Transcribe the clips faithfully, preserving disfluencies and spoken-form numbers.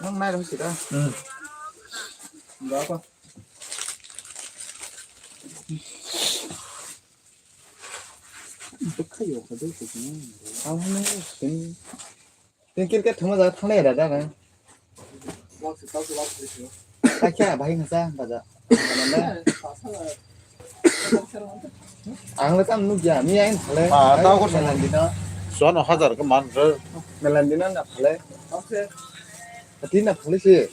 Nang nai rong sida. Hmm. Enggak apa. Bekhayo kado sini. Alhamdulillah. Tengkir ke thuma jaga thangnai ra da. Takya bahai ngasa baja. Ang le tam nugya, mi ain thale. Ah, tao ko melan dina. Sono hajar ke man re. Melan dina na thale. Ati na thale si.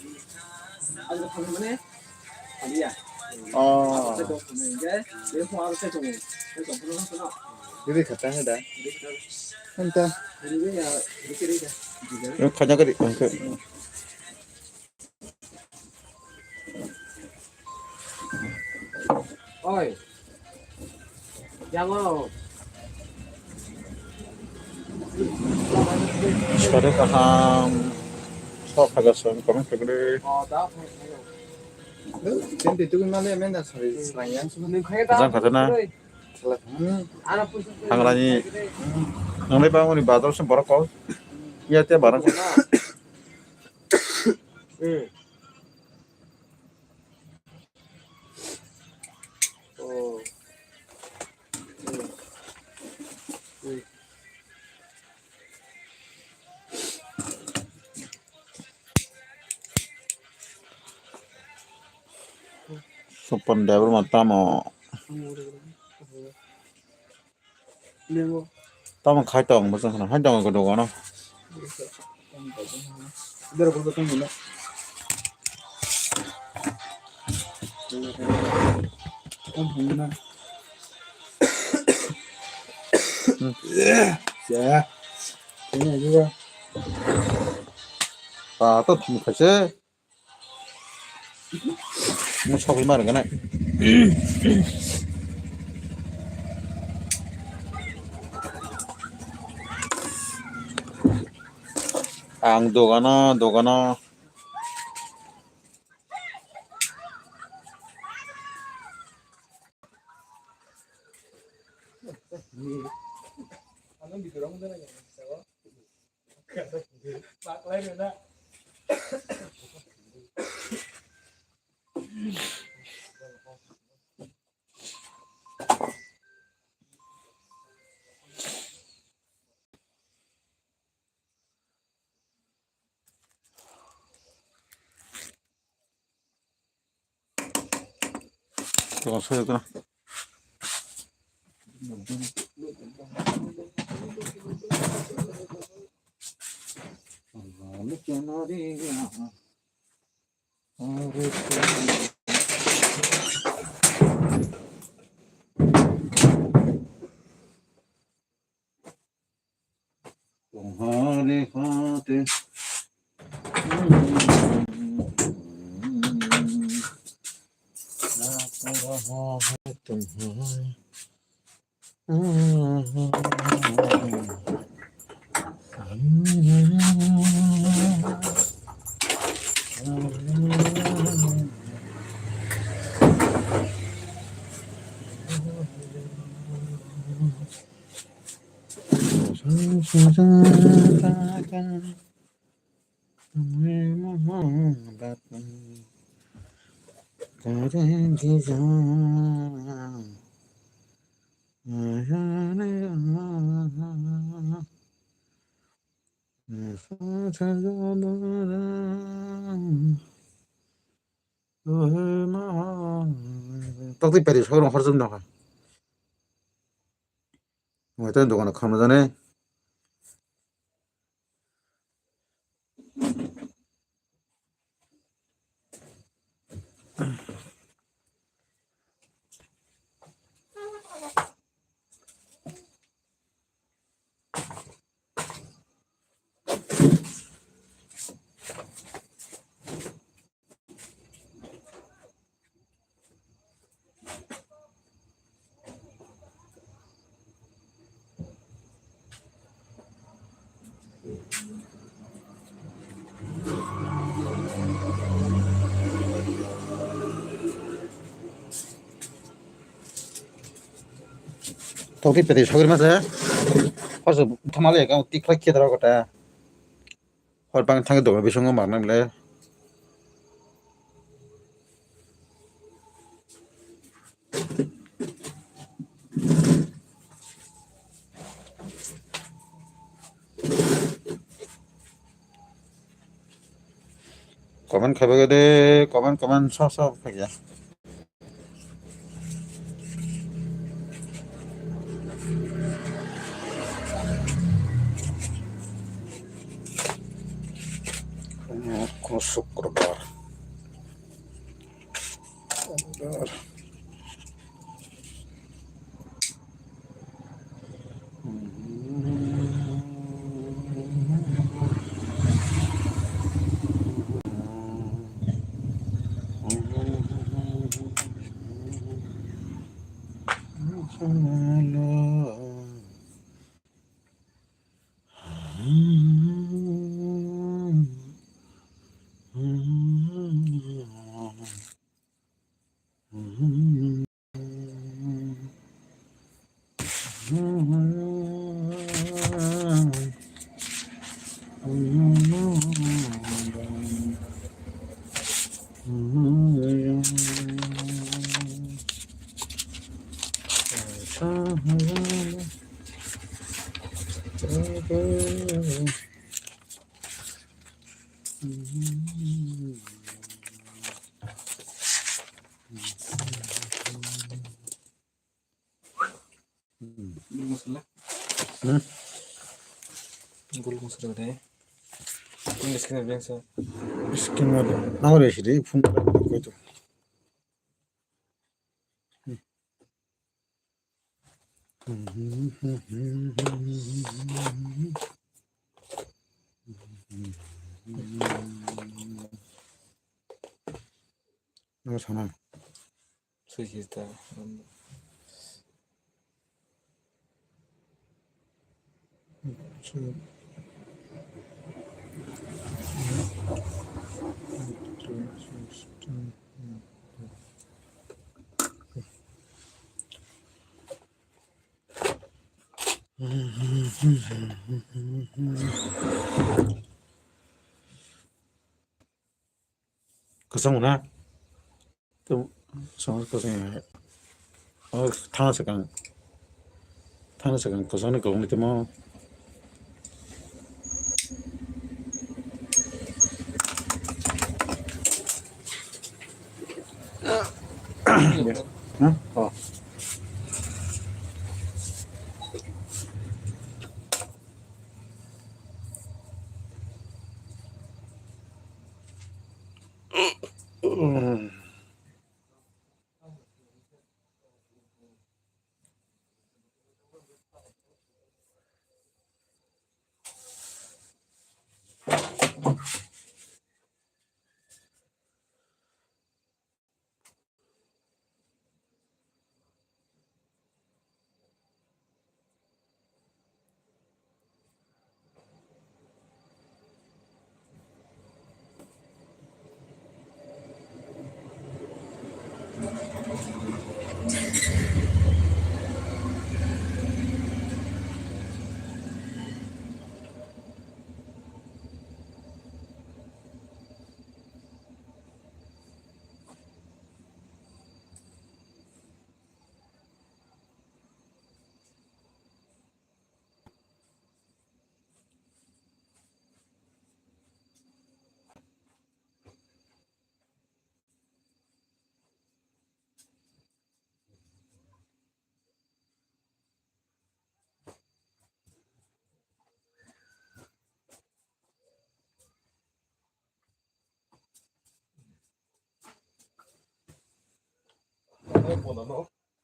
Oh. Dili khata hai da. Anta. Khaja kari. Oi. Yang o. Sare kaham. Sok hajar son, komen kagre. Oh, da. Tenti tu male menda sari selang yang. Jang kata na. Selang. Hangrani. Nanglai bang uni bazar sem borok kok. Iya te barang. Hmm. Oh. Hmm. Hmm. Sopan driver ma tamo. Tamo khai tong, bwswng khna khai tong, ko dogano. Ah, to thum khaise. Nung sogwi ma rwgwna. Ang dogano, dogano. Tong soi kena. Tonghari hate. Tokti peri sokro horsum nokha. Waitan dogano khamna jani. Tokti peti sogri masa. Pas thamale ka tikla kidra kota. Hor bang thang doga bisingo mar nang le. Comment khaibaga de, comment, comment, so, so, khaiya. Ko Sukrobar. Sukrobar. Gul masala. Hmm? Gul masala de. Ini skin ada yang sa. Skin ada. Nama dia sih, dia phone. Nang sana. Sui sita. Kwchang na? Tamo, kwchang, kwchang ya. Oh, thana swkang. Thana swkang kwchangni kwbangni tamo. Hmm? Oh.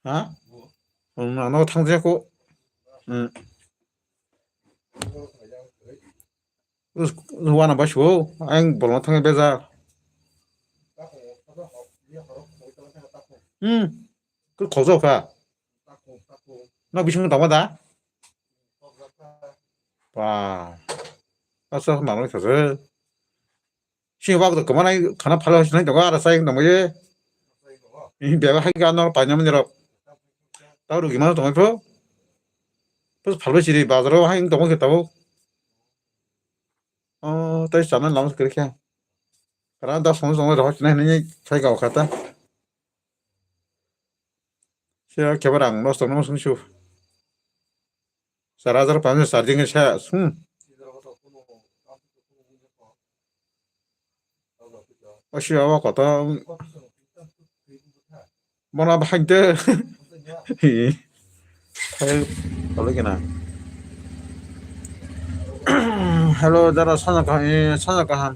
Ha? Ano thangjaya ko. Hmm. Us-, wana bai suo, ang bolong thangwi beja. Hmm. Kul khojok kha. Nok bising tongma da? Ba. Asa manwi khaje. Sini bak to kemana khana phala sinai tongo, ara sai tongma ye. Ini beba hai ga nor paina mani rok. Tau rugi mana tongma pho. Terus phala siri bazaro hai tongma kita. Oh, tei chana lama kwrwi khe. Ra da song song rohor chinai hinwi sai kau kha ta. Se khe ba rang nosto no sung su. Sar hajar panch charging sa sung. Osi awa kota. Bona bahai de. Hi. Hai, tolo kena. Hello, dara sana kaham, eh, sana kaham.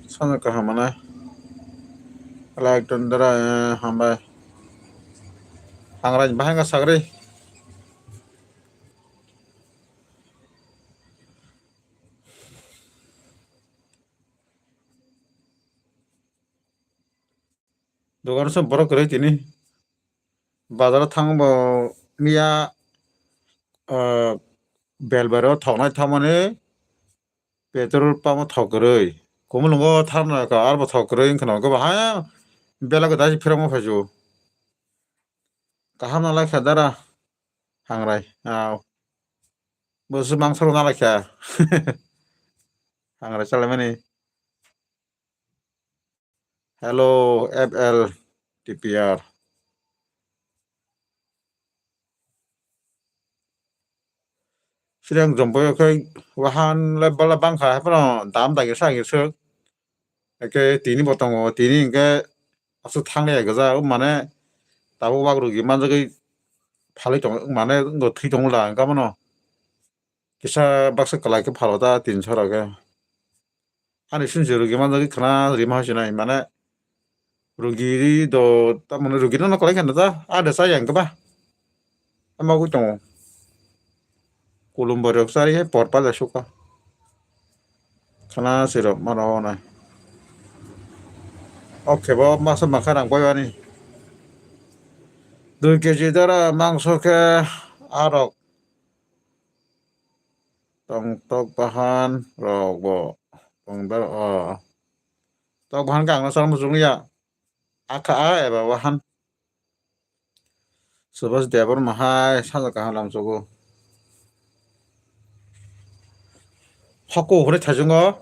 Sana kaham mana? Ala ekdom dara, eh, hambai. Hangrai bahai ka sagri. Dogan se borok kwrwi tini. Bazaro thangbo miya, ah, belbaro thoknai thangmani petrol pump o thok kwrwi. Kumulungo tharna ka arbo thok kwrwi wngkha no, gobo ha bela gada phirokma phaisu. Kaham nalai kha dara hangrai. Aw. Bo se mangsa rok nalai kha. Hangrai chalaimani. Hello, F L T P R. Sirang jompoyo khe wahan le bala bangkha, haphano dam dagi sa hingke suk. Eke tini bo tongo, tini hingke aswk thangya gajak, mane tabuk wak rwgwi manjagwi phalwi tongo, mane wngkha thwi tongo la, hingke abono. Kisa baksa kwlai khe phalo ta tin sora khe. Ani sini je rugi manjagwi khna rima hwnsinai mane rugi do tamoni rugi no kwlai khna ta a de sa yang khe ba. Ama gwi tongo. Kulum borok chari hai por pal sukha. Khna sirok mano nai. Oke bo masa makha rang koi ani. Dui keji dara mangso khe arok Tong tok bahan rok bo tong ber o. Tok bahan khe ang no chal muchung ya. Akha a eba bahan. Subhas Debbarma hai sajak kaham lamsogo. Hoko hwnwi thaichungo.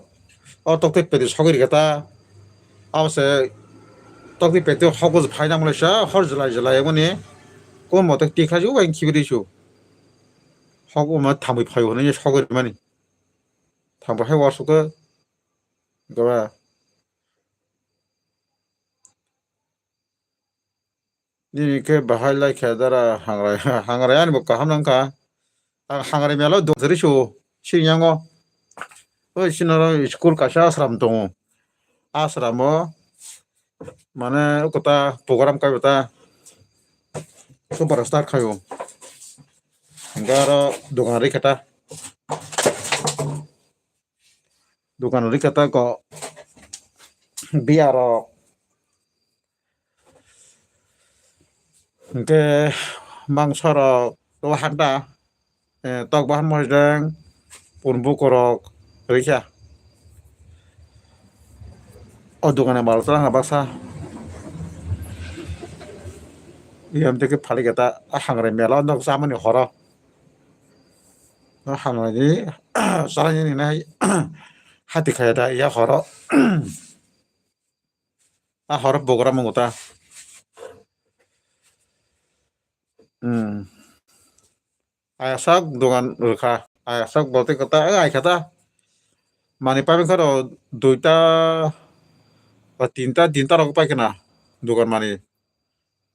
O tok tei peti sogwi rikha ta. Abo se tok tei peti hok bwswk phai nang mani sa hor jwlai jwlai mani. Kon moto tikha ju bai khibi rw su. Hok wngma thangwi phaio hwnwi sogwi rwmani. Thangbo hai uansukhe gora. Nini khe bahai lai khe dara hangrai, hangrai ani bo kaham nang kha. Ang hangrai melo dong thari su sini yango. Oi sini oro school kaisa ashram tongo. Ashram o mane kota program kai bata super star khayo. Hingke aro dogan rikha ta. Dogan rikha ta ko biya rok. Hingke mangso rok to handa. Eh, tok bahan mosdeng, pun bukurok rikha. O dogani mal tara baksa. Iyam teke phali keta, a hangre mela nok samani horo. No hangre ni, sarani ni nai, hati khaya da, ya horo. A horo bogra mungo ta. Hmm. Ayaksak dogan rwkha. Ayaksak bolte kota, eh, ai kha ta. Mani pabeng kha ro duita ba tinta, tinta rok pai khna dogan mani.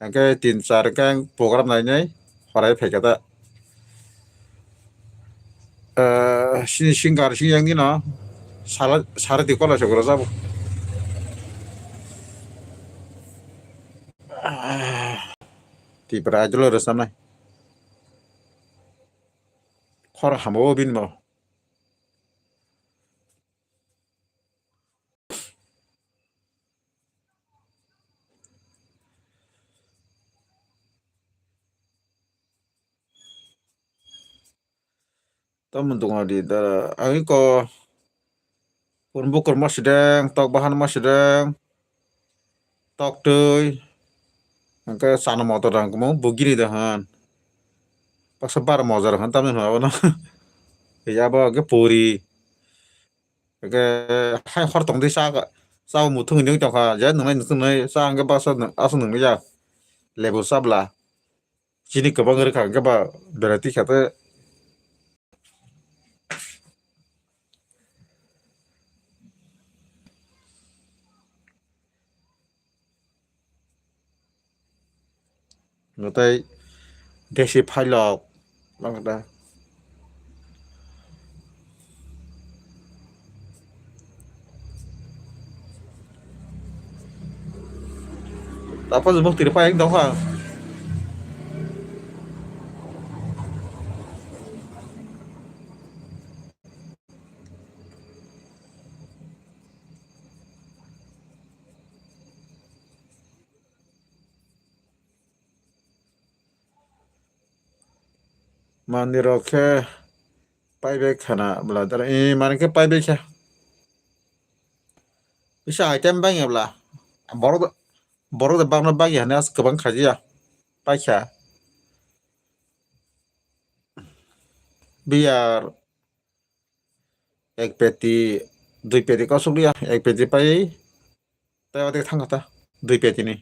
Hingke tin char hingke ang program nainai horai phai kha ta. Eh, sini singer sing yang dino sala, sare di kola chokro jabo. Tipra idol rwchapnai. Khor hamo o bini bo. Tamo dogana di da, ang iko pun bukur ma sideng, tok bahan ma sideng, tok twi, Hwnkhe chana motor rang kamo bo giri da hwn. Baksa bara moja rang hwn tamni hwn abono. Yabo hwnkhe puri. Hwnkhe hai hor tongdi cha, cha muthungwi nung tongkha. Je nungnai nung tongwi cha hwnkhe baksa aswk nungya. Lebu chabla. Chini kwbang rwkha hwnkhe ba berai tikha tei. Tei desi phailok langkha. Tapos buk tiri paiyang tongkha. Mandirok khe paibai khana bwla dara, ee, manwi khe paibai kha. Kisa item bangya bwla. Borok, borok de bagno bagya hwnwi aswk kwbang khajiya. Paikha. Biyar ek peti, dui peti kosok liya, ek peti pai. Tei ode thang kha ta, dui peti ni.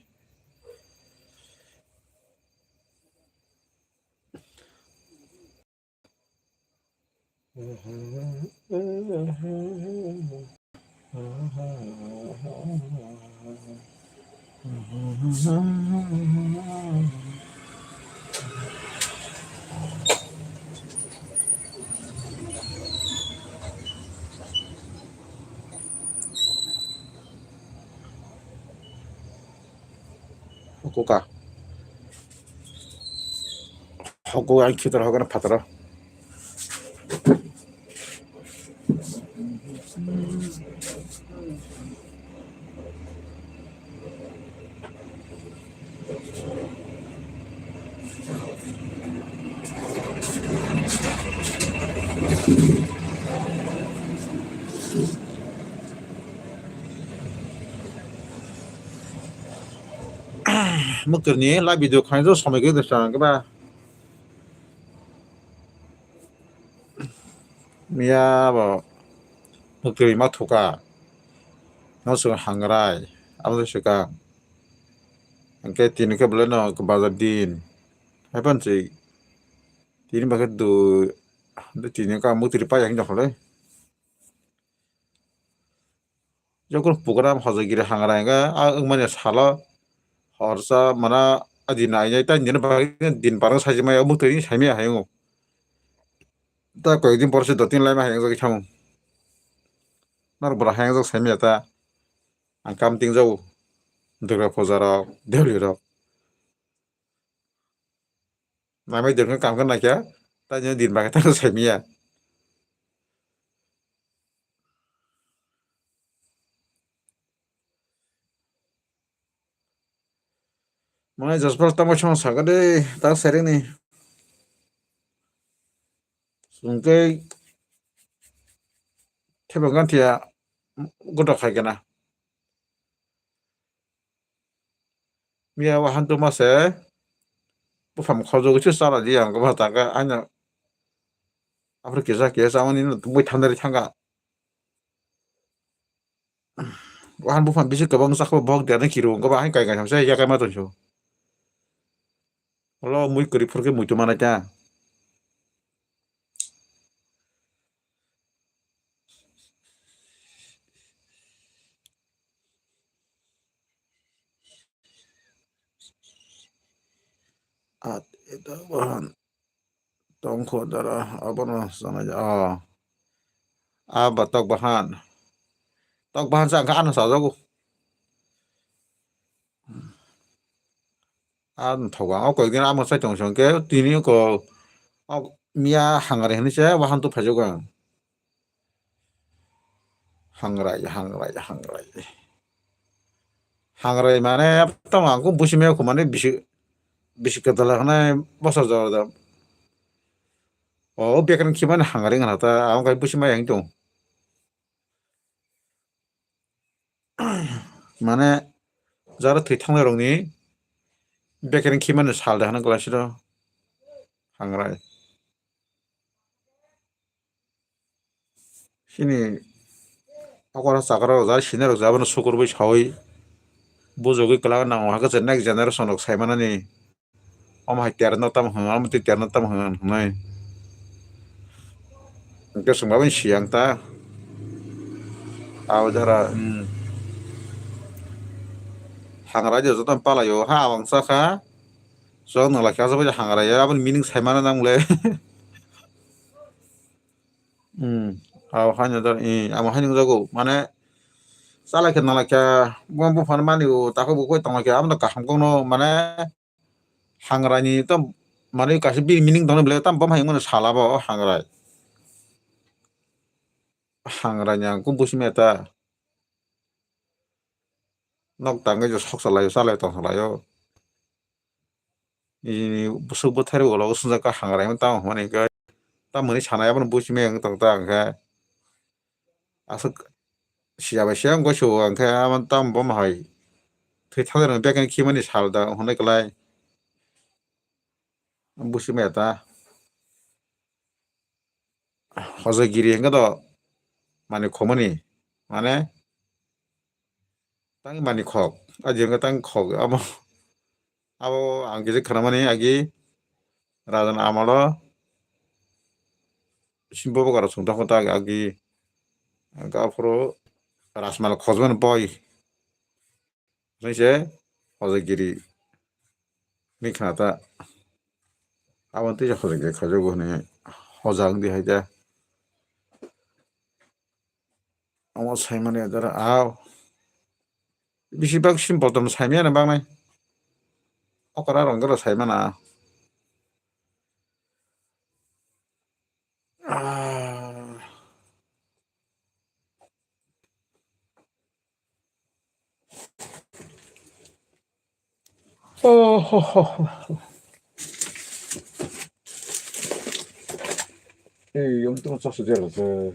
Hukuka. Hukuka ang khitor hokna phataro. Mwkirni live video khainai somai gwi bwsa hwnkhe ba. Miya bo mwkirwi ma thuka. No swkang hangrai. Abo swkang. Hwnkhe tini khe belai no bazar din. Haiphano se tini ba khe dui, tini ka mwkirwi paiya hwnkhe le. Jokhon program hojagiri hangrai hwnkhe, a wngmani salo horsa mana a din nainai, tei nini bagwi din barang saijak maya, omo twi saimaya hai wngo. Tei koyekdin borok se dottin laima hai wngjak samung. Norok bwrwi hai wngjak saimaya ta. Ang kam tingjago. Durga puja rok, Diholi rok. Namai dengkhe kam khe naikha, tei nini din bagwi tamo saimaya. Mane Jospal tamo song sakha de, ta sereng ni. Sungke thebang gantia goto khai gana. Miya wahan tuma se buphang khojogwi se chala di ang, goma taka aina aphuru kisa kisa chamani no tubui thandari thanga. Wahan buphang bisi kwbang chakhe bok derni kiru, goma hai kai kai se yakai ma tongso. Olo mui kwrwi phurkhe muitu manai ta. At, ito, wahan. Tongkho dara, abono sana ja, oh. Aba tok bahan. Tok bahan sa angka ano sajago. Ang thogo, ang o koyekdin amo sai tong song khe, tini ko, o miya hangari hinwi se, wahan tu phaijago ang. Hangrai, hangrai, hangrai. Hangrai mane, tamo ang ko busi maya ko mane bisi, bisi kwtal hwnai bosor jora da. O, o bekran khimani hangari wngkha ta, ang kai busi maya wng tong. Mane, jara thwi thangnai rokni Bekeni khimani sal de hwnwi kwlaisiro. Hangrai. Chini okora chakra rok ja, senior rok ja, bono sukurwi sawi bujogwi kwlak nango, hakhe je next generation rok saimanani. Omo hai terno tamo hwn, omo twi terno tamo hwn hwnwi. Hwnkhe chwng babani siyang ta. Abo jora, hmm. Hangrai joto tamo palaio, ha, abang sakha. Chwng nang lakha, aswk bai hangrai ya, aboni meaning saimano nang le. Hmm. Abo haino dor, eh, amo haino jago, mane, chalai khe nang lakha, bo buphang mani o, tako bo koi tong lakha, amo kaham kono, mane, Hangraini to manwi kaisa bini meaning tongni belai tam bom hai wngmano sala bo o hangrai. Hangraini ang kung busi meta. Nok tangwi jo sok salaio, salai tong salaio. Nini bwswk bwthai rok ulo swngjak kha hangrai tamo hwnwi khe. Tamoni sanai abono busi meng tong ta hwnkhe. Aswk siya bai siya wngkha se o, hwnkhe amo tamo bo hai thwi thangwi rwngkha, bek khe khimani sal da hwnwi kwlai. Busi maya ta. Hojagiri hwnkhe do mani khomani, mane tang mani khok, a je hwnkhe tang khok, amo, abo ang kisa khnamani agi rajan amalo. Simbo bokaro songthogo ta agi, hwnkhe aphuru rajmal khojmani boi. Hwnwi se hojagiri ni khna ta. Abo twi se hojagiri khaijago hwnwi hoja wng di hai ta. Omo saimani jora, aw. Bisi bak simple tong saimaya na baknai. Okra rong goro saimana. Ah. Oh, ho, ho, ho. Ei, yung tong sa sejak aja.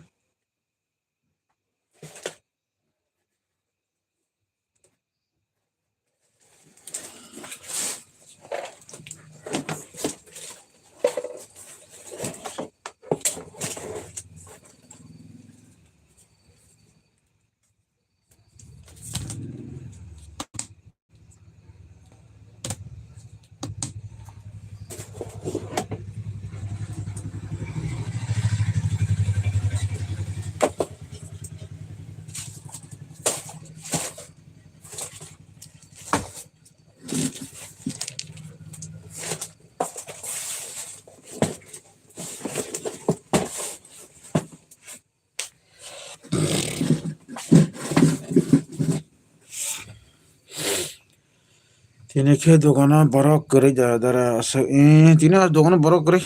Tini khe dogano borok kwrwi da, dara aswk, eh, tini a dogano borok kwrwi.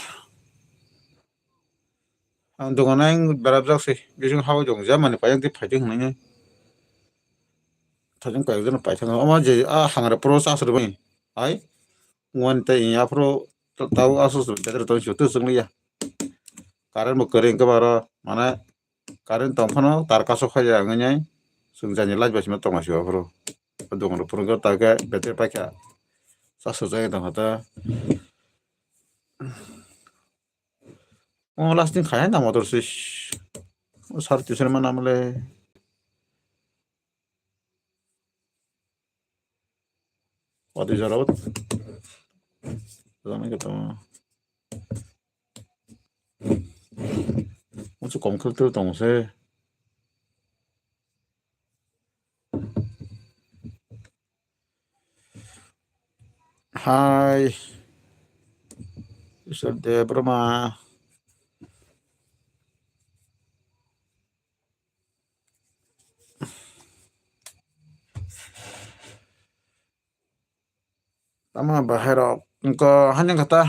Ang dogano ang berajak se, bising hao jong ja mani paiyang tei phaiteng hwnwi. Thajong kayok jano paithang omo je a hangra pro chasrwbai. Ai, wngmani tei aphuru tau aswk better tong sio tei chwng liya. Current bo kwrwi hwnkhe baro, mane, current tong phano tar kaso khaiya wngwi nai chwng jani light bai sima tongma sio aphuru. Dogan rok phuru wngkha ta khe battery paikha. Charge sojagwi tongkha ta. O lasting khai na motor swis. O sar tisar ma namle. Odi jora o. Jana ke tamo. Musu kom khel tel tong se. Hai. Isor Debbarma. Tamo bahai rok wngkha hani wngkha ta.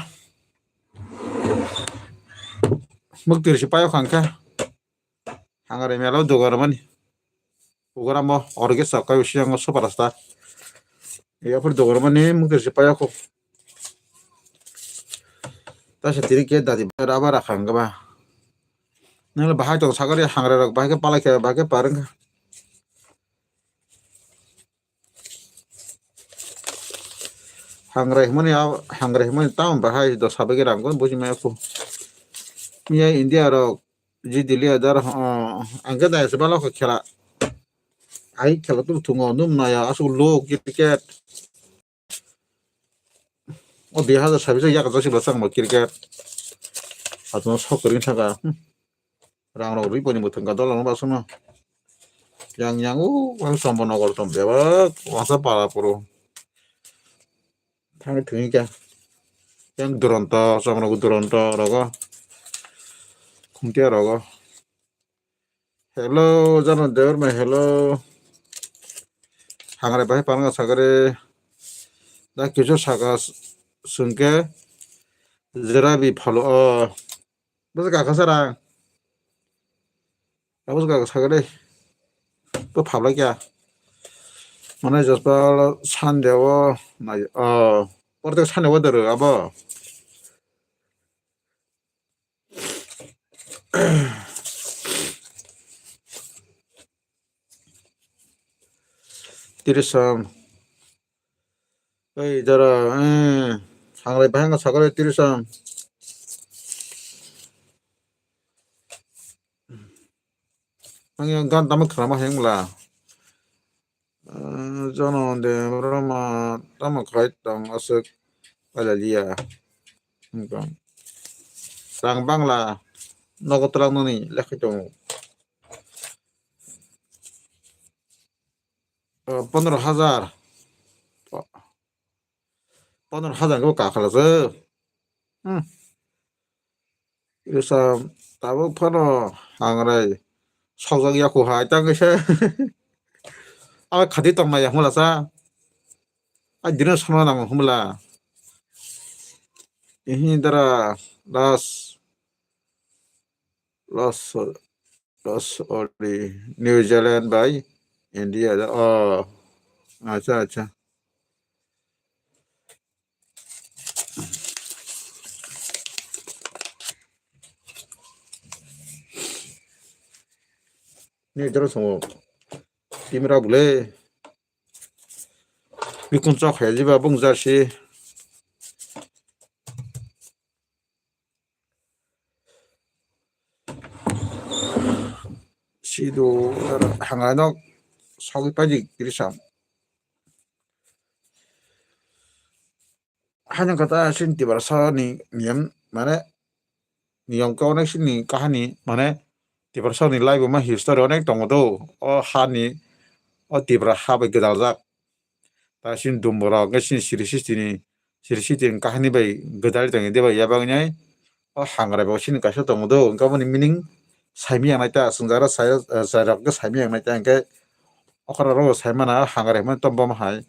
Mwktwi rwsi paiyok kha hwnkhe. Hangari melo dogan rwmani. Program bo orkestra kai bisingo super star. Yapor dogan rwmani mwktwi rwsi paiyok kho. Ta se tiri ke dadi rubber rakha wngkha ba. Nang bahai tong sagari hangari rok bahai khe palai khe bahai khe par wngkha. Hangrai hwnmani, hangrai hwnmani tamo bahai do sabai khe rang kon buji maya khu. Miya India rok ji Delhi adar, ah, angke dai se balo khe khela. Ai khela tu thungo num naya asuk lo cricket. O dui hazar sabis yak jasi bwsang bo cricket. Atno sok kring thaka. Hmm. Rang rok rwi poni bo thangka dola no basukno. Yang yang o ang sombo nogor tom bebak wangsa para poro. Thangwi thwngwi kha. Yang Duronto, Chomrok Duronto rogo. Khungtia rogo. Hello, Jano Debbarma, hello. Hangrai bahai pananga sagare. Da kisu saka s-, sungke. Jerabi phalo o. Bwswk kaka sara. Abo kaka sakhe de. To phablai kya. Mane Jaspal Sunday o nai, oh, portek Sunday o doro abo. Tirisam. Ei, dara, eh, hangrai bahai wngkha sakhe tirisam. Ang yang gan tamo khlama hengla. Eh, jono de roma tamo khai tong aswk pailalia. Wngkha. Rang bangla nogo twlang noni lekhai tongo. Eh, pondro hajar. Pondro hajar khe bo kakhala se. Hmm. Isa tabuk phano hangrai sokjak yaku hai tang kisa. Abo khati tong maya humla sa. Ai dino sono nang humla. Ihi dara das. Los, los ori New Zealand bai India da. Oh, acha, acha. Ni dara songo. Timra bule. Bikun chok hai jiba bung jarsi. Sidu hangrai nok sogwi paidi kirisam. Haino kata sin Tiprasa ni niyam mane niyam khe onek sini kahani mane Tiprasa ni life ma history onek tongo do. O hani o Tipra ha bai gwdaljak. Ta sin dumborok, nge sin siri sitini, siri sitini kahini bai gwdali tongo, de bai yabang nai. O hangrai bo sin kaisa tongo do, wngkha boni meaning saimi yang nai ta, swngjara sai, eh, sairok khe saimi yang nai ta, hwnkhe okra ro sai mana, o hangrai hwnmani tom bom hai.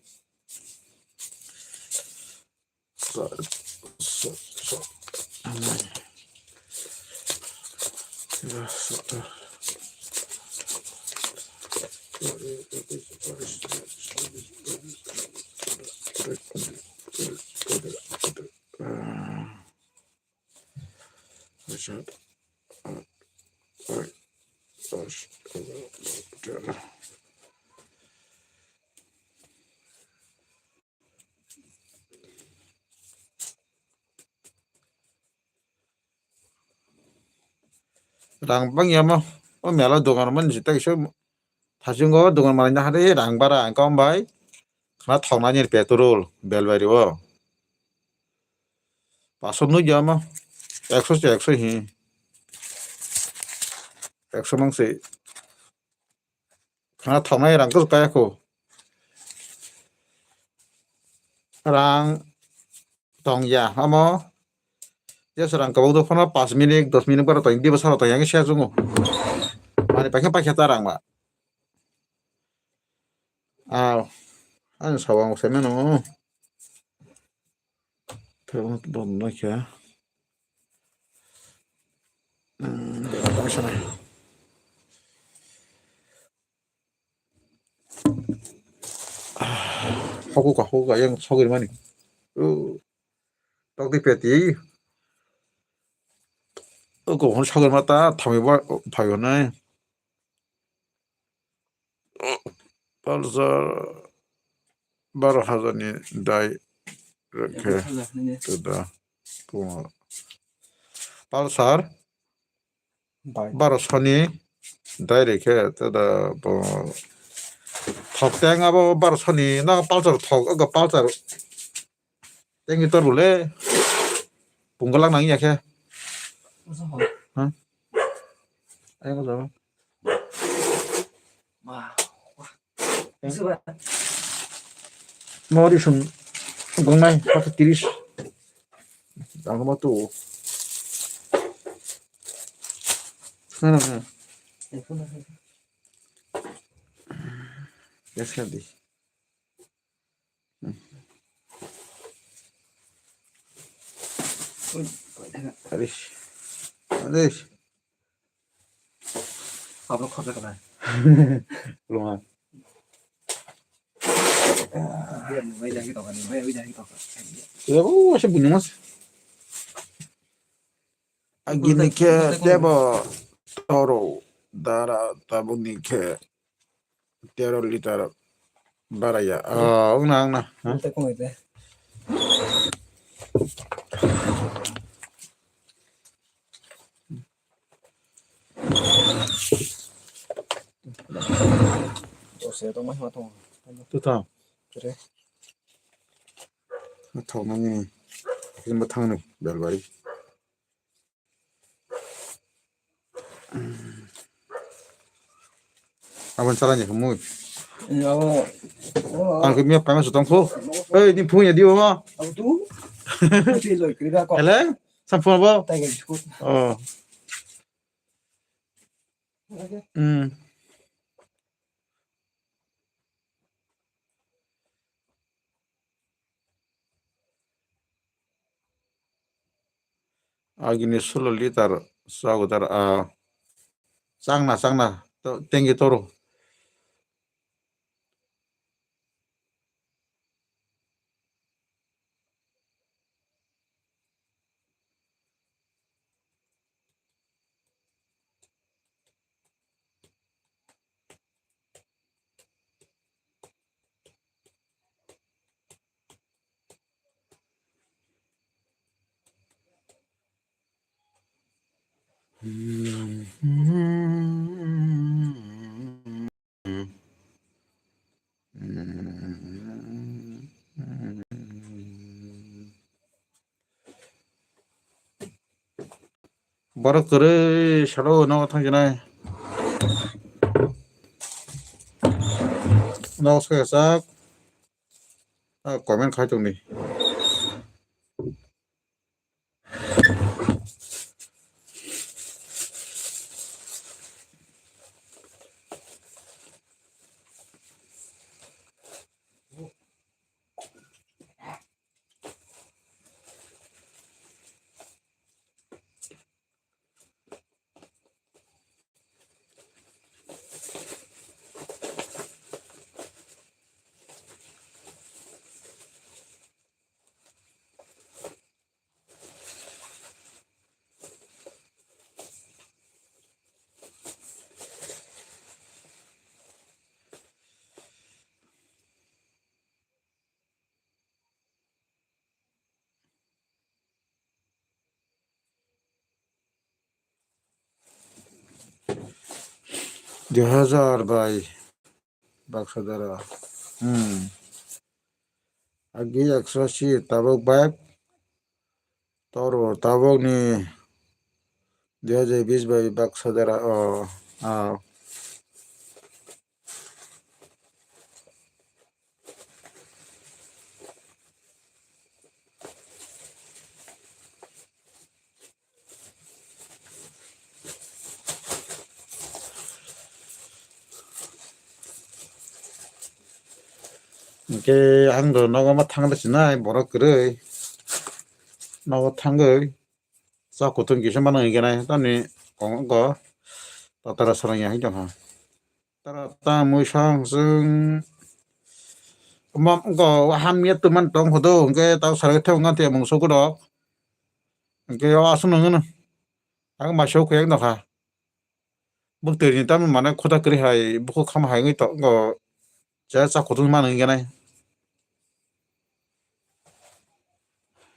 Rang bang ya mo. O mela dogan man jita iso. Thasingo dogan manai na hade rang bara ang kom bai. Khna thokna ni petrol belbari o. Paso nui ya mo. Ekso se ekso hi. Ekso mang se. Khna thoknai rang khe kaya kho. Rang tong ya, amo. Yes, rang kabang do phano pas minute, dos minute bara tong, diba salo tong, yang sia chungo. Mani paikha paikha ta rang ba. Aw, ani sawang se meno. Tebong bon no kya. Hmm, tong sana. Hoku ka, hoku ka, yang sogir mani. Uh, tok di peti. Uh, ko hon sogir mata, thami ba, thami ba nai. Pulsar baro hajar ni dai. Rwkhe. Tada. Pulsar. Bai. Baro soni. Dai rwkhe. Tada. Thok teng abo baro soni. Na Pulsar thok. Aga Pulsar. Teng tor bole. Punggalak nang ya khe. Masa hor. Ha? Ayo ko jabo. Wah. Mori sung gongnai satu tiris. Ang ma tu. Sana sana. Yes kan di. Aris. Aris. Apa kau cakap lah? Belum ah. Dia main lagi tau kan? Main lagi tau kan? Ya, oh, masih bunyi mas. Agini khe tebo toro dara tabukni khe tero litar baraya. Ah, wngna wngna. Tei kung ite. Dose tong mai ma tong. Tuta. Tere. Thok nani. Ini ma thang ni belbari. Abang salah ni kamu. Abo. Ang kemia panas utang ko. Eh, ini punya dia ma. Abo tu. Ti loi kri da ko. Ele? Sampun abo? Tiger biscuit. Oh. Hmm. Agini solo litar sago dar a changna changna tengki toro. Borok kwrwi salo nogo thangsinai. Nogo swkang sak. Ah, comment khai tongdi. Dui hazar bai baksa dara. Hmm. Agi ekso si tabuk bai toro tabuk ni dui hazar bis bai baksa dara. Oh, ah. Hwnkhe ang do nogo ma thangna sinai borok kwrwi. Nogo thangwi chak kutung kisa mano hwnkhe nai tamni kong wngkha tatara swrwngya hwnkhe tongkha. Tara ta mui sang sung. Omo wngkha o hamya twmani tong photo hwnkhe ta sarai thai wngkha tei mungso kotok. Hwnkhe o aswk nang nw. Ang masa o khe nokha. Bwktwi ni tamni mane khuda kwrwi hai bukhuk khama hai wngwi tongo. Cha cha kutung mano hwnkhe nai.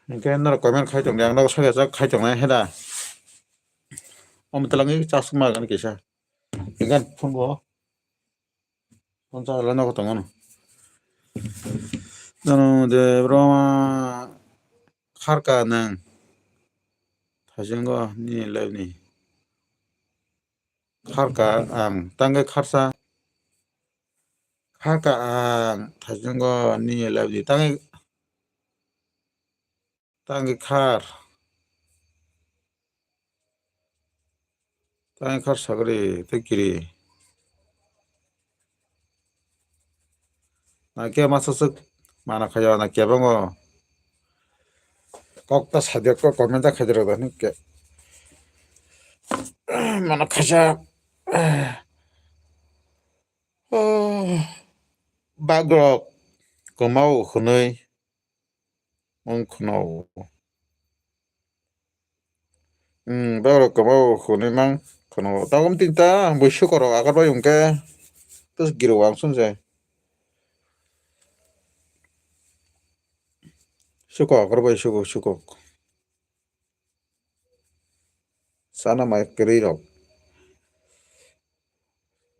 Hingke norok comment khai tongdi, ang nogo saka jak khai tongnai heda. Omo twlangwi chasuk ma gani kisa. Hingke phungo. Phone charge lai nogo tongo no. Jano de bro ma kharka nang. Thaisingo ni live ni. Kharka ang tangwi kharsa. Kharka ang thaisingo ni live di tangwi. Tangwi khar. Tangwi khar sagri tei kiri. Na ke masa suk mana khaya na ke bango. Kok ta sadia kok comment ta khaidro da ni ke. Mana khaja. Bagrok kwmao hwnwi wng khwno. Hmm, bagrok kwmao hwnwi mang khwno. Tabuk tinta bui sukorok agar bai hwnkhe tus giro ang swngjai. Sukok agar bai sukok sukok. Sana mai kwrwi rok.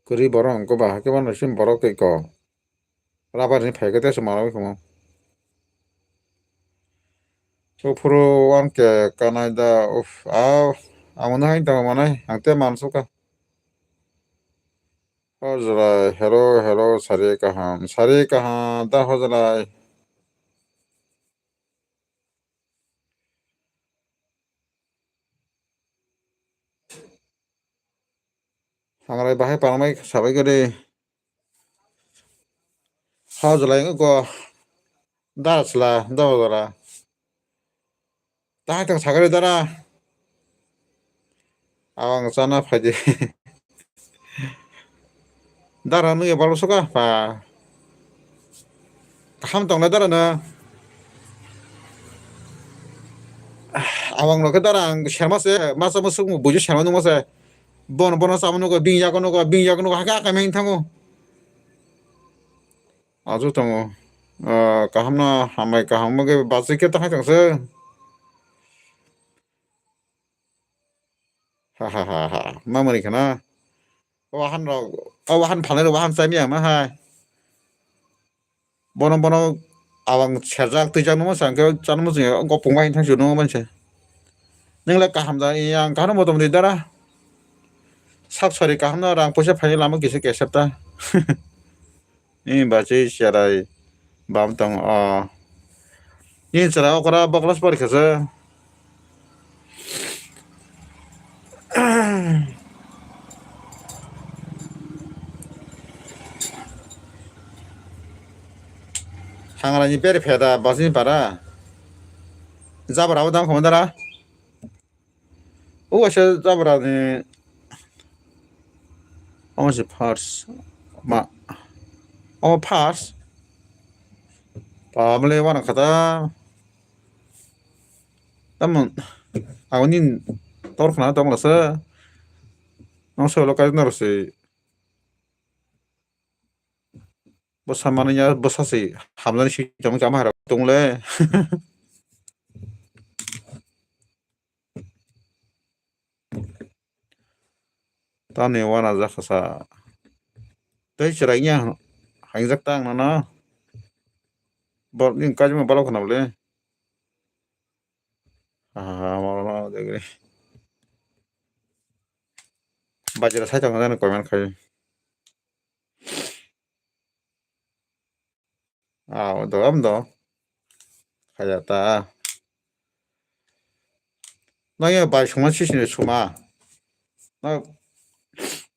Kwrwi borok wngkhe ba, hakhe bono chini borok tei kok. Rabar ni phaikhe tei se manwi khumo. Uphuru wankhe kanai da, uff, a, amo no hai tongma nai, ang tei mansukha. Hojlai, hello, hello, sari kaham, sari kaham, da hojlai. Hamrai bahai panamai sabai gede. Hao jolai wngkha ko. Dara chwla, dara dara. Tahai tong sagari dara. Awang chana phaidi. Dara nugya balo suka pa. Kaham tongnai dara no. Awang no khe dara ang serma se, masa musuk bujo serma nungma se. Bono bono samo nugo, bini yago nugo, bini yago nugo, hake akai meng thango. Ajo tongo. Ah, kaham no hambai kaham bo khe bachwi khe tahai tong se. Ha ha ha ha. Mamani khana. O wahan rok, o wahan phalai rok wahan chami ang ma hai. Bono bono awang serjak twijak nungma sa hwnkhe chana muchungya gopung bai thang chuk nungma manse. Nwngle kaham da, yang kaham motom di dara. Sak sari kaham no rang poisa phaini lama kisa kesep ta. Nini bachwi cherai bam tong o. Nini chwla okra boklas pori khe se. Hangrani peri pheda bachwi para. Jabra bo dam khamo dara. O waisa jabra ni. Omo se first. Ma. Omo first. Pamle wana kata. Tamon. Agoni tor khna tong lasa. Nong solo kai nor se. Bwsa manwi ya, bwsa se hamjani si tong chama hai rok tong le. Tamni wana jak sa. Tei chwrai ya hangjak ta ang nono. Borok ni kajima balok khna bole. Aha, moro no degre. Bajra sai tong jani comment khai. Ah, do am do. Khaya ta. Nang ya bai suma sisini suma. Nang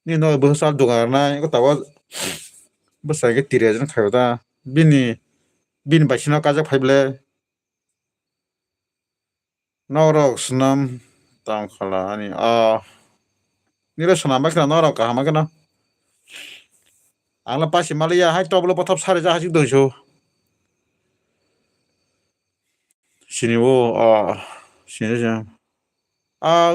ni no bwsa dugar nai ko tawa bwsa ke tiri hajar khayo ta. Bini bini bai sino kajak phai ble. Norok swnam tang khala ani a. Niro swnam bai khna norok kaham bai khna. Ang le pasi maliya hai toblo bothop sari ja hachik doiso. Sini o a sini ja. A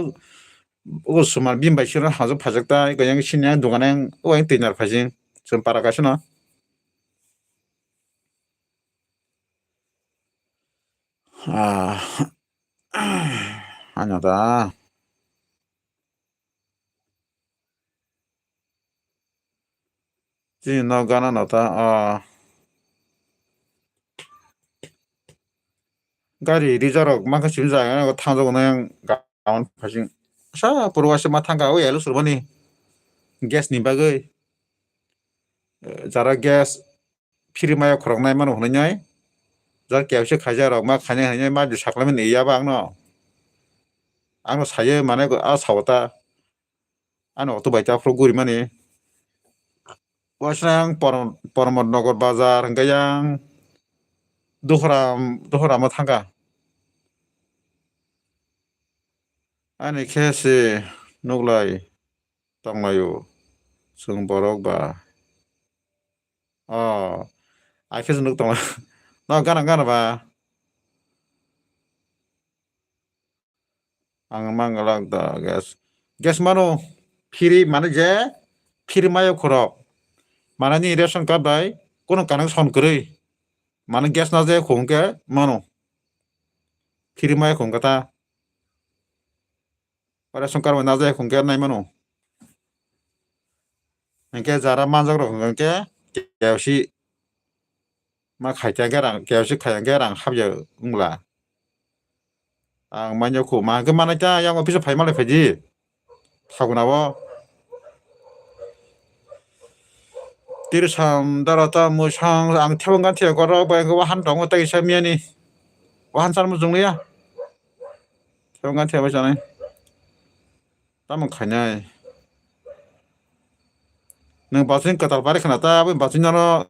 o suma bim bai sira hajo phajak ta ko yang sini ang dukan ang o yang tinar phajing. Sum para kasino. Ah, ano ta. Chini no gana no ta, ah, gari reserve rok mankha simi jaga no thang jago nang gaon phasing. Sa purwa se ma thangka o yellow surmani gas ni bagwi. Eh, jara gas phiri maya khorok nai mano hwnwi nai. Jar K F C khaijak rok ma khainai hwnwi nai ma saklamani ya ba ang no. Ang no saye mane a sao ta. Ano auto bai ta phuru guri mani. Waisna yang Por-, Pormot Nogor bazar hwnkhe yang Duhoram, Duhoramo thangkha. Ani khe se nuklai tonglaio chwng borok ba. Oh, ai khe se nuk tongla. No gana gana ba. Ang manglak da gas. Gas mano free mane je free mayo khorok. Mane ni ration card bai kono connection kwrwi. Mane gas na je khong ke mano. Free mayo khong kata. Ration card bai na je khong ke nai mano. Hingke jara manjak rok hingke K F C ma khai tang khe rang, K F C khai tang khe rang hap ya wngla. Ang manya khu ma hingke manai ta yang office phai malai phaidi. Thaguna bo. Tirisam dara ta musang ang thebong gan thiya korok bai hingke wahan tongo tei kisa miyani. Wahan char mujung liya. Thebong gan thiya bai chanai. Tamo khainai. Nwng bachwing kwtal pari khna ta, aboni bachwing nono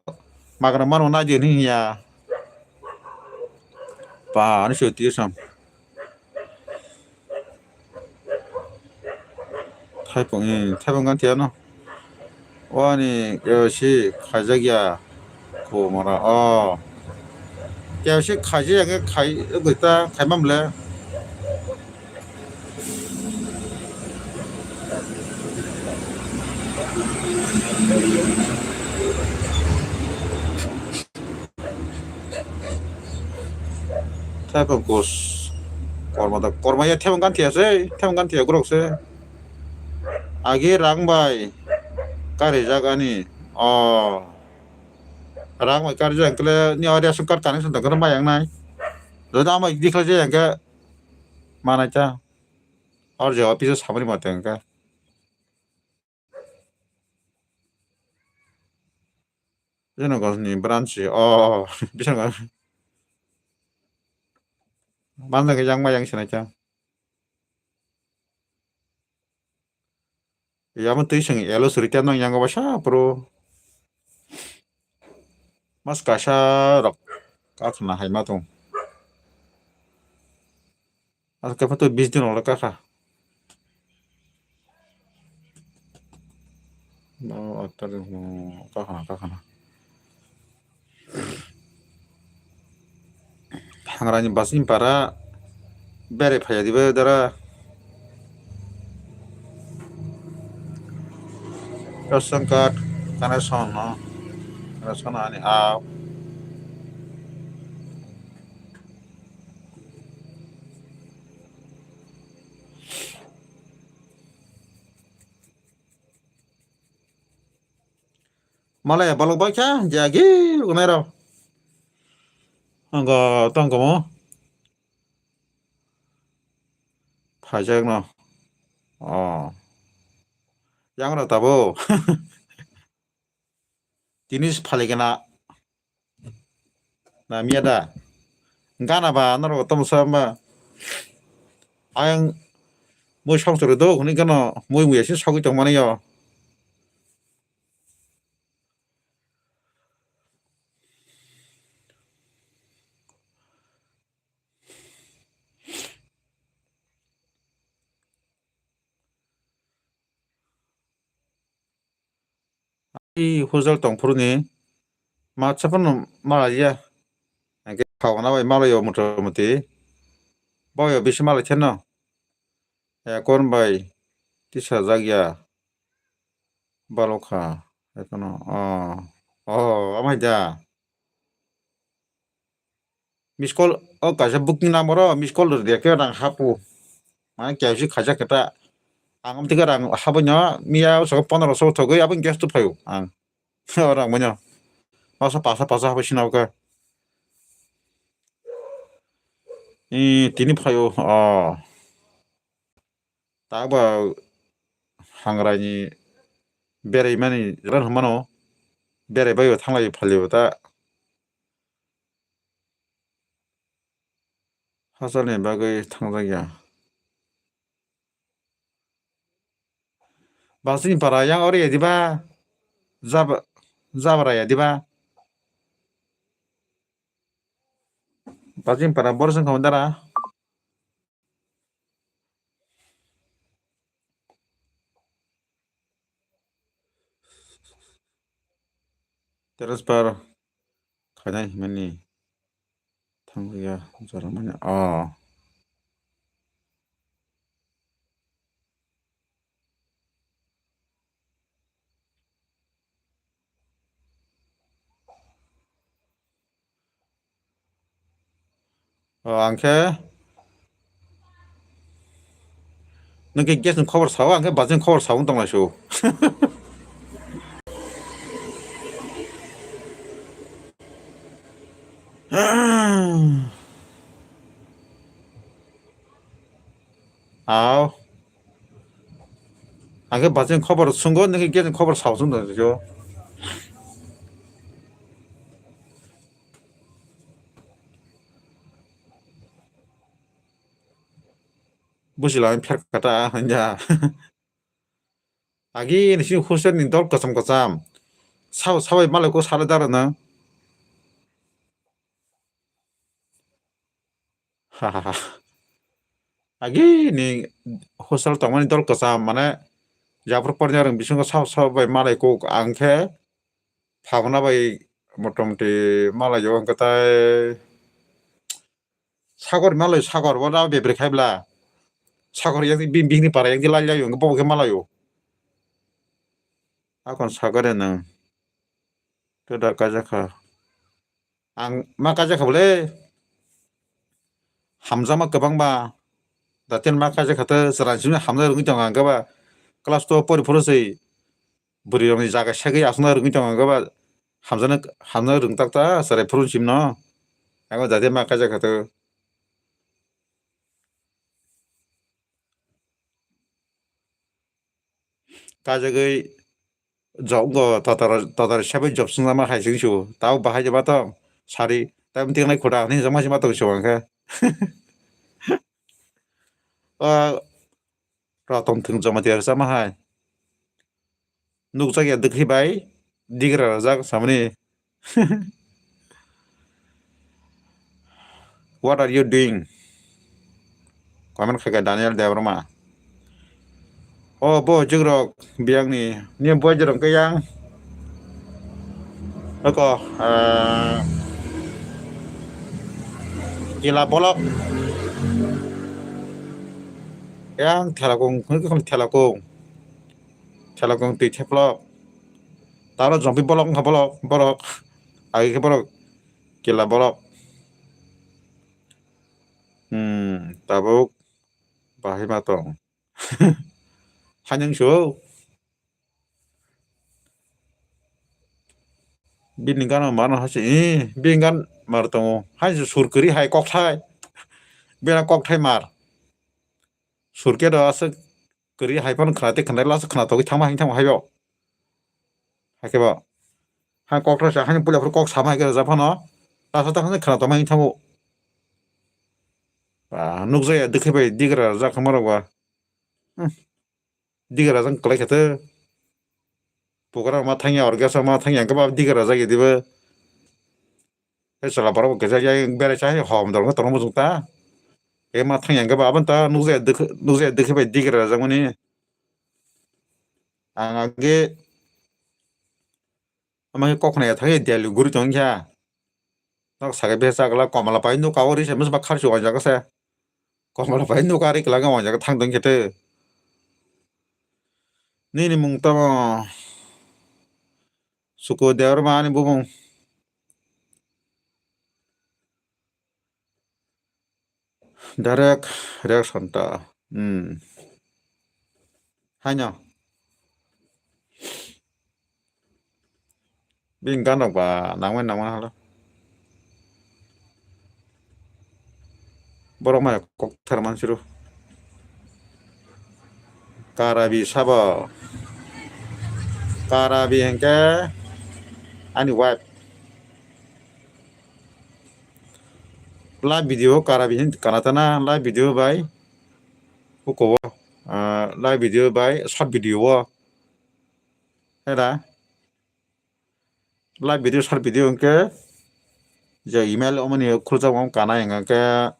magra mano nai di hinwi hiya. Pa, ani sio tiyo sam. Thaipung, eh, thaipung kan tiya no. Wani, eh, si khaijak ya. Komora, oh. Kaya se khaijak ya, khai, wngwi ta, khai mam le. Thaipung kos, korma da, korma ya thebong kan tiya se, thebong kan tiya grok se. Agi rang bai, kari jak ani, oh. Rang bai karjak hwnkhe le ni o ration card connection tong khe maya wngnai. Jodi amo dikhlai jaya hwnkhe manai ta. Or je office o samani mate hwnkhe. Jeno gos ni branch o, bising manjak yang maya wng sinai ta. Yamo twi seng yellow suri tei nang yango basa puro. Mas kaisa rok kakhna hai ma tong. Mas kapha to bis din rok kakha. No, aktar, no, kakhna, kakhna. Hangrani basing para bere phaya diba dara. Ration card connection no, ration ani aw. Malaya balok bai kha je agi unai rok. Ang tong komo. Phaijak no. Oh. Yang rok tabo. Tini se phaligena. Na miya da. Gana ba norok tomo sa ma. Ayang mui song sori do hwnwi gano mui muya se sogwi tong mani yo. Ai hojal tong phuru ni matsa phano malai ya. Hingke khawna bai malai o mota moti. Boyo bisi malai theno. Ekon bai tisajak ya. Balokha. Ekono. Oh. Oh, amai da. Miss call o kaisa booking number o miss call rwdi khe rang hapu. Mane K Y C khaijak khe ta. Ang amtwi khe rang habwi no miya o saka pondro so thogwi aboni gas tu phaio ang. O rang manya. Masa pasa pasa habwi sina o khe. Ee, tini phaio. O. Tabo hangrai ni berai mani jora hwnmano. Berai bai o thanglai phalio ta. Hachal ni bagwi thangjak ya. Basing para yang ori ya diba? Jab-, jabra ya diba? Basing para borsing khamdara. Transfer khainai himani thangya jora mani. Oh. O, ang khe nwng khe gas ni khobor sao, ang khe bajing khobor sao wng tong lai su. Aw. Ang khe bacheng khobor swngo, nini khe khobor sao chwng tong sio. Busi lai pher kata hanja. Agi ni sini hostel ni dol kwcham kwcham. Sao sabai malai ko sala dara na. Agi ni hostel tongmani dol kwcham, mane, yaphur porni rang bisingo sao sao bai malai kok, ang khe phagna bai motamoti malai o, hwnkhe tai sagor malai, sagor bo da bebri khai bla, sagor yak bini para yak lai lai o, hwnkhe bo khe malai o. Akon sagor ya nang. Tei da kaijak kha. Ang ma kaijak kha bole. Hamjakma kwbangma. Daten ma kaijak kha, tei chwrai simi hamjak rwngwi tongo, ang khe ba class twelve pori phuru se bwrwi rokni jaga segwi aswkna rwngwi tongo, ang khe ba hamjakna, hamjakna rwngtak ta chwrai phuru simno. Ang daten ma kaijak kha, tei kajagwi job go tatar, tatar hisabe job swngjama hai sing su. Tao bahai jeba to sari, tamo tiklai khuda hinwi jama jama tong su ang khe. O, Ratan thwng jama tiar sama hai. Nukjak ya dwkhwi bai, digra rajak samani. What are you doing? Comment khaikha Daniel Debbarma. O bo jugrok biyangni, ni bo jugrok khe yang. Oko, ah, kila bolok. Yang thelakung, thelakung. Thelakung twi theplok. Taro jompi bolok wngkha bolok, borok. Agi khe borok kila bolok. Hmm, tabuk bahai ma tong. Hanyang su. Bini gana mano hasi, eh, bini gan mar tongo. Hai sur kwrwi hai kokthai. Bini kokthai mar. Sur khe do aswk kwrwi hai phano khna tei khna last khna togwi thangma hai thangma hai bo. Hai khe bo. Hai kokthai sa hai puila phuru kok sama hai khe rwjak phano. Last ta khna tongma hai thango. Ba nukjaya dwkhai bai digra rwjak khama rok ba. Hmm. Digra jang kwlai khe tei. Pugra ma thangya, orgesa ma thangya, hwnkhe ba digra jagya dibo. Tei chwla borok bo kisa yang berai cha hom dol wngkha tongma muchung ta. Tei ma thangya hwnkhe ba aboni ta nukjaya dwkhe, nukjaya dwkhe bai digra jakmani. Ang age ama khe koknai ya thangya Delhi guri tongkha. Nok sagai besa chakla komla pai nuka o ri se masa khar se wanjak se. Komla pai nuka ri kwlangkha wanjak thang tong khe te. Nini mung tamo Suku Debbarma ani bumung. Direct reaction ta. Hmm. Haino. Bini gan rok ba nangmani nangmani halo. Borok maya kok thar mansiru. Karabi sabo. Karabi hingke ani wife. Live video karabi hin kanatana live video bai. Uko o, ah, live video bai short video o. Heda. Live video, short video hwnkhe je email omoni khuljakma wng kanai hwnkhe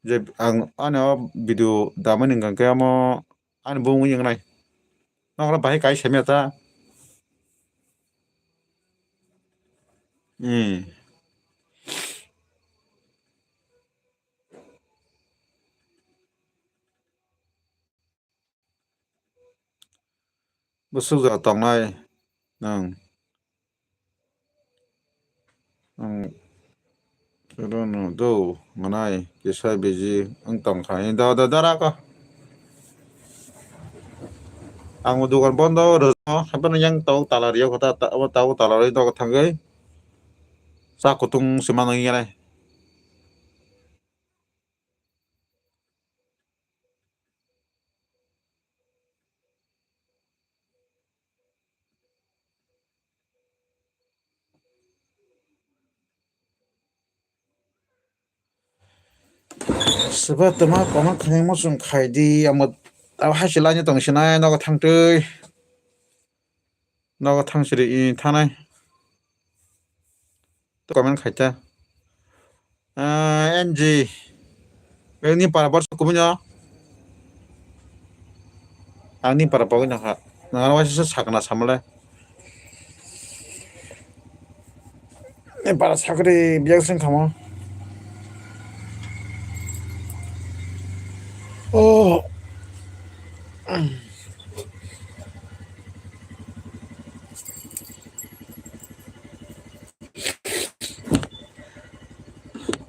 je ang ani o video damani hwnkhe omo ani bumung wngnai. Nokla bahai kai semya ta. Hmm. Bwswk jora tongnai nwng? Ang rono do nganai kisa biji wng tongkha. Ni do do dara ko. Ang o dogan bondo rwno, haphano yang tau tala rio kota, ta-, abo tau tala rio dogo thangwi. Sa kutung se mano hinwi nai. Swba twma comment khainai muchung khai di, amo abo haisi laina tong sinai nogo thangtwi. Nogo thang siri i thanai. Comment khaita. Ah, N G. Ni para borsa kubui no. Ang ni para pogwi no kha. Nang waisa sakna samle. Ni para sakri biyak sing khamo. Oh.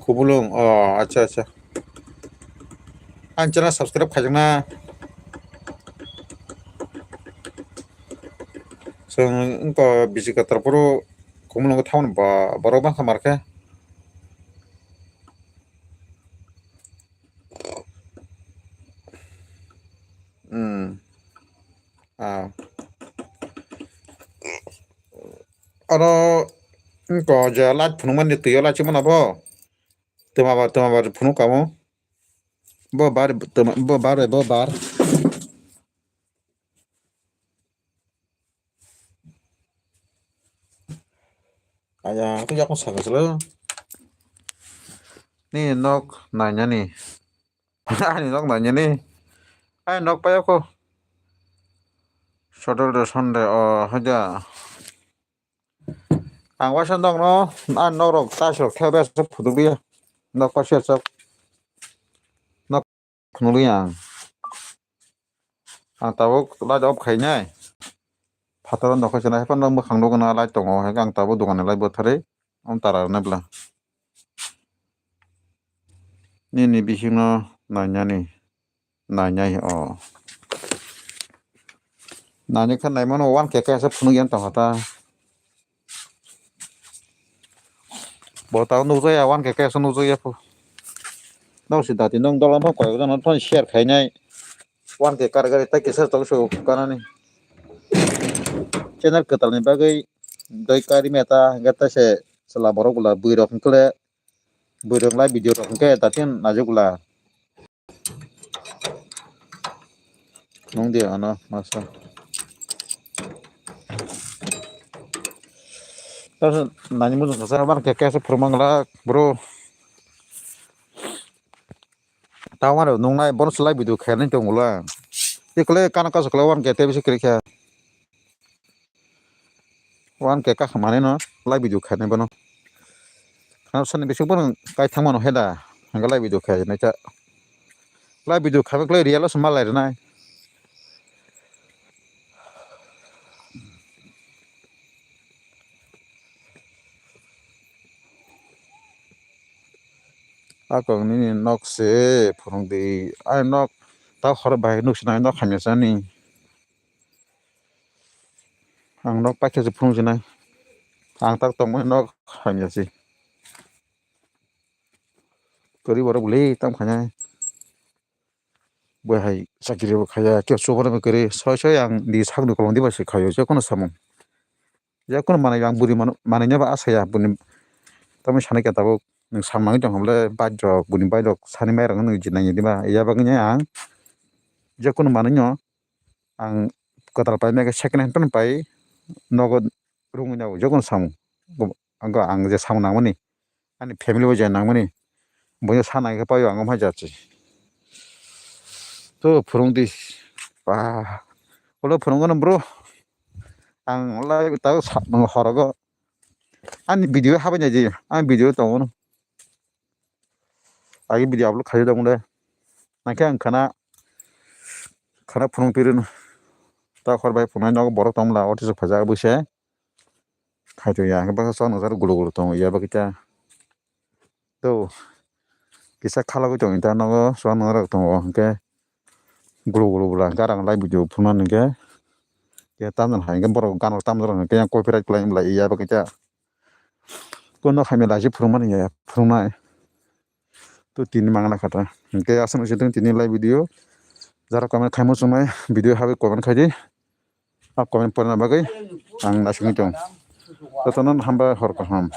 Kubulung, oh, acha, acha. Ang channel subscribe khaijakna. Chwng wngkha bisi kwtal phuru Kubulung thaumani ba-, borok bangkha markhe. Hmm. Ah. Oro wngkha je light phunukmani twi o light chimano bo. Twma ba, twma ba phunuk kamo. Bo bar, twma, bo bar, bo bar. Aya, aku yakung saka selo. Ni nok nanya ni. Ani nok nanya ni. Ai nok paya ko. Saturday, Sunday, oh, haja. Ang waisa nokno, ani nokrok taisrok khe besa phunukliya. Nok paisa sok. Nok phunukliya ang. Ang tabuk light off khainai. Phataro nokho chana, haphano mwkhang nukgwna light tongo, haikhe ang tabuk dokanni light bwtharwi, ang tara rwnai bwla. Nini bisingno nainani. Nainai o. Nainai khe naimano one K K se phunuk yan tongkha ta. Bo tao nukjakya one K K se nukjakya phu. Nokse dati nong dola phano koyok jano phano share khainai. One K kar gari tai kisa tong so kanani. Channel kwtalni bagwi doi kari meta hingke taise chwla borok bwla bwrwi rok hingkhe bwrwi rok lai video rok hingkhe dati naijak bwla. Nung de ano masa. Nani mujung kasa bar ke kesa phurmang la bro. Tawmani nungnai bono slai video khainai tongmula. Tikle kana kasu kle wan ke tebisi kre kha. Wan ke kakhamani no live video khainai bono. Khana sani bising bono kai thangmano heda. Hingke live video khainai cha. Live video khabe kle real o se malai rwnai. Takok nini nok se phwrwng di. Ai nok ta hor bai nuk sinai nok hamya chani. Ang nok paikhe se phwrwng sinai. Ang tak tongmani nok hamya se. Kwrwi borok bwlwi tam khainai. Bo hai chakiri bo khaiya, khe chubana bo kwrwi. Soi soi ang di sakni kolong di bai se khaio, je kono samung. Je kono manwi ang bwrwi mano, manwi ba asaya bwrwi. Tamoni sanai khe tabuk nwng samnangwi tong hwnle bike rok, bwrwi bike rok sani mai rok nwng jinai di ba. Ya bagwi ang je kono manwi no ang kwtal pai mega second hand phano pai nogo rwngwi nago je kono samung. Bo, ang, ang je samung nangmani, ani family bo je nangmani, bo je sana khe paio ang omo hai jat se. To phwrwng di, ba, ulo phwrwng no bro, ang lai ta sa horogo ani video habai nai di, ani video tongo no. Agi video upload khaijak dong le. Nangkhe ang khana, khana phunung pirin. Ta khor bai phunai nogo borok tongmla, o tisuk phaijak bwse. Khaito ya, hwnkhe bwsa chwng nukjak gulo gulo tongo ya, bagwi ta. To, kisa khalagwi tongo ta nogo, chwng nang rok tongo, hwnkhe gulo gulo bwla, hwnkhe arang live video phunuknani hwnkhe. Ya tamjani hai hwnkhe borok ganok tamjak rok hwnkhe yang copyright khlai wng bwla ya, bagwi ta. Kono khaimya lachi phwrwngmani ya, phwrwngnai. To tini mangna kha ta. Hwnkhe aswk se tong tini live video. Jara comment khaimo chungnai video habai comment khai di. A comment porna bagwi ang naisingwi tong. Jotono hambai hor kaham.